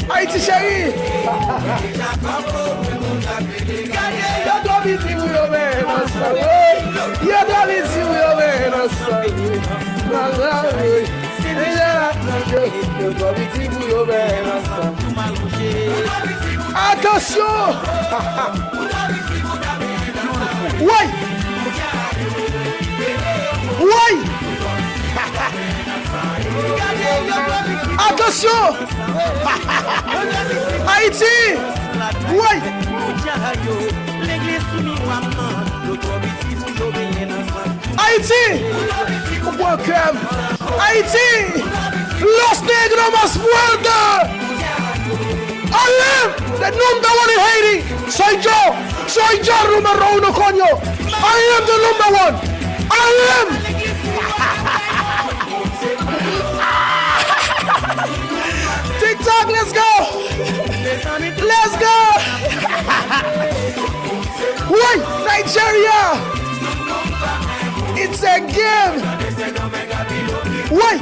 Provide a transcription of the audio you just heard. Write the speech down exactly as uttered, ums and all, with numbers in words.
Ayiti cheri. Yo twò piti pou yo menm ansanm. Yo twò piti pou yo menm ansanm. Yo twò piti pou yo menm ansanm. Atansyon! Woy! Woy! Atansyon! Ayiti! Woy! Ayiti! Ou pran kè m. Ayiti! Los Negros más fuerte! I am the number one in Haiti! Soy yo! Soy yo número uno, coño! I am the number one! I am! TikTok, let's go! Let's go! Woy! Nigeria! It's a game! Woy!